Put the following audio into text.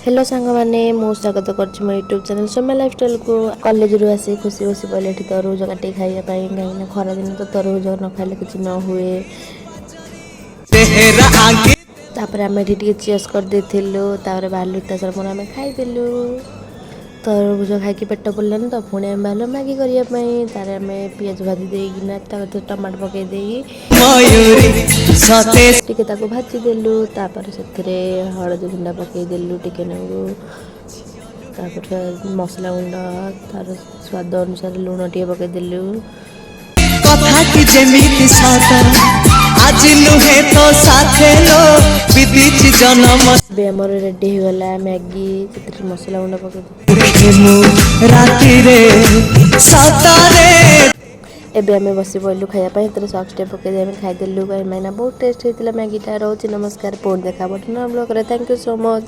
Hello ସାଙ୍ଗମାନେ, ମୁଁ ସ୍ୱାଗତ କରୁଛି ମୋ ୟୁଟ୍ୟୁବ୍ ଚ୍ୟାନେଲ୍ ସୌମ୍ୟ ଲାଇଫଷ୍ଟାଇଲ୍କୁ। କଲେଜରୁ ଆସି ଖୁସି ବସି ପଡ଼ିଲେ ଏଠି ତରଭୁଜ କାଟିକି ଖାଇବା ପାଇଁ, କାହିଁକିନା ଖରାଦିନ ତ ତରଭୁଜ ନ ଖାଇଲେ କିଛି ନ ହୁଏ। ଚେହେରା ଆଙ୍କି। ତାପରେ ଆମେ ଏଠି ଟିକେ ଚିୟର୍ସ କରିଦେଇଥିଲୁ। ତାପରେ ବାହାରିଲୁ, ତାପରେ ମୋର ଆମେ ଖାଇଦେଲୁ। ତରଭୁଜ ଖାଇକି ପେଟ ପୁରିଲାନି ତ ପୁଣି ଆମେ ବାହାରିଲୁ ମ୍ୟାଗି କରିବା ପାଇଁ। ତାରେ ଆମେ ପିଆଜ ଭାଜି ଦେଇକିନା ତାପରେ ଟମାଟୋ ପକାଇ ଦେଇକି ମୟୂରୀ ସତେ। ଟିକେ ତାକୁ ଭାଜିଦେଲୁ। ତାପରେ ସେଥିରେ ହଳଦୀ ଗୁଣ୍ଡ ପକାଇଦେଲୁ ଟିକେ ନାକୁ। ତାପରେ ମସଲା ଗୁଣ୍ଡ, ତାର ସ୍ୱାଦ ଅନୁସାରେ ଲୁଣ ଟିକେ ପକାଇଦେଲୁ। କଥାଟି ଯେମିତି ସତ, ଆଜି ନୁହେଁ ତ ସାଥେ ଲୋ ବିତିଛି ଜନମ। ଏବେ ଆମର ରେଡ଼ି ହେଇଗଲା ମ୍ୟାଗି। ସେଥିରେ ମସଲା ଗୁଣ୍ଡ ପକାଇଦେଲୁ। ଉଠେ ମୁଁ ରାତିରେ ସତରେ। ଏବେ ଆମେ ବସି ପଡ଼ିଲୁ ଖାଇବା ପାଇଁ। ସେଥିରେ ସସ୍ ଟିକେ ପକାଇ ଦେଇ ଆମେ ଖାଇଦେଲୁ, କାହିଁକିନା ବହୁତ ଟେଷ୍ଟ ହେଇଥିଲା ମ୍ୟାଗିଟା। ରହୁଛି, ନମସ୍କାର। ପୁଣି ଦେଖା ହେବ ନୂଆ ବ୍ଲଗ୍ରେ। Thank you so much.